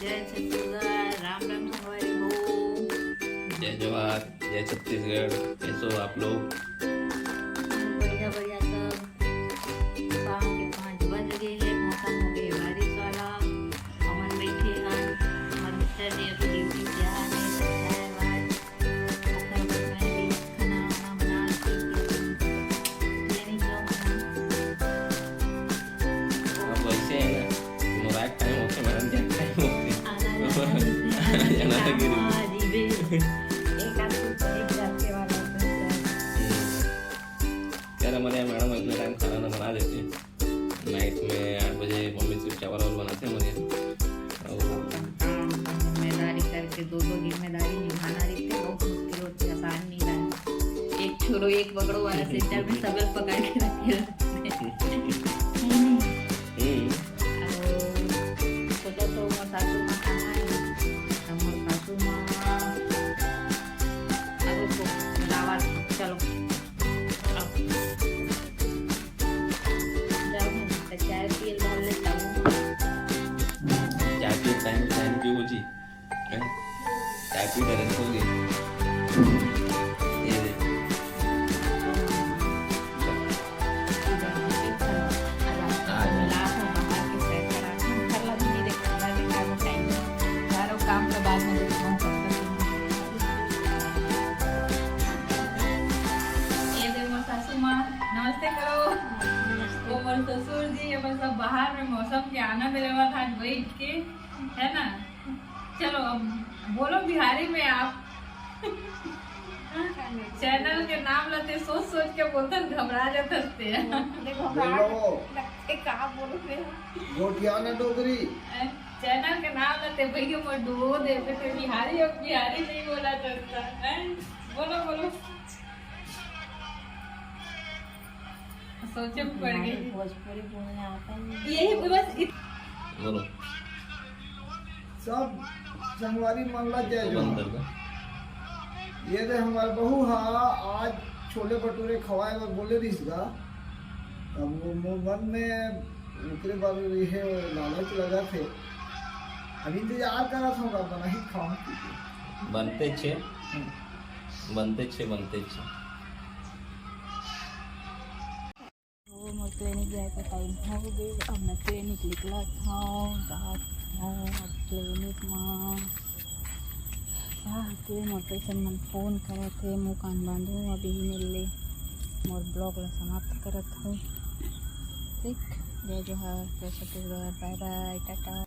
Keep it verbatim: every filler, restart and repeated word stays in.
जय छत्तीसगढ़, राम राम संगवारी हो। जय जोहार, जय छत्तीसगढ़। कैसे हो आप लोग? बढ़िया, बढ़िया सब। शाम के पाँच बज गए हैं, मौसम हो गए बारिश वाला। हमन बैठे हैं, हमर मिस्टर जी अभी ड्यूटी से आ गए, तो चाय वाय अब वैसे है ना, मोर आए टाइम होके, मैडम जाए टाइम होके। आना जाना जैसे आना जाना लगे रही। यार, हमारे यहाँ मैडम इतने टाइम खाना ना बना लेते हैं। नाइट में आठ बजे मम्मी सिर्फ चावल वावल बनाते हैं हमारे यहाँ। और जिम्मेदारी करके दो दो जिम्मेदारी निभाना रहते, बहुत मुश्किल होती है, आसान नहीं है। एक छोरो एक पकड़ो वाला सिस्टम में सब पकड़ के रखे रहते हैं। हम्म। और सोचा तो मोर सासू माँ कहाँ है? तो मोर सासू माँ अब उसको बुलावा, चलो। चाय पिए डाल लेता हूँ। चाय पिए टाइम, टाइम क्यों हो जी? हैं? चाय पी डरे सो गए। ये दे। आ जा। काम के बाद में देखता हूँ। ये दे मोर सासू माँ, नमस्ते करो। वो मोर ससुर जी, ये बस सब बाहर में मौसम के आनंद लेवत आज बैठ के, है ना? चलो अब बोलो बिहारी में आप। चैनल के नाम लेते सोच सोच के बोलते घबरा जाते हैं। देखो, घबरा बोलो। लगते का बोलो फिर? गोठियाना डोगरी। चैनल के नाम लेते भैया मैं डो देते थे बिहारी, अब बिहारी नहीं बोला जाता है। बोलो, बोलो। सोचे में पड़ गई। भोजपुरी बोलने आता ही नहीं। यही बस इत- बोलो। सब संगवारी मन ला जय जोहार। ये दे हमार बहू हा आज छोले भटूरे खवाए बर बोले रहिस गा। अब वो मोर मन में ओकरे बर ये लालच लगा थे। अब इंतजार करत हूँ, बनाही खाऊं। बनते छे, बनते छे, बनते छे। वो मोर क्लिनिक जाए का टाइम हो गए। अब मैं क्लिनिक निकलत हूँ, जात हूँ अब क्लिनिक में। आके मोर पेशेंट मन फोन करत हे, मुंह कान बांधू, अभी ही मिल ले। मोर ब्लॉग ला समाप्त करत हूँ। ठीक, जय जोहार, जय छत्तीसगढ़, बाय बाय, टाटा।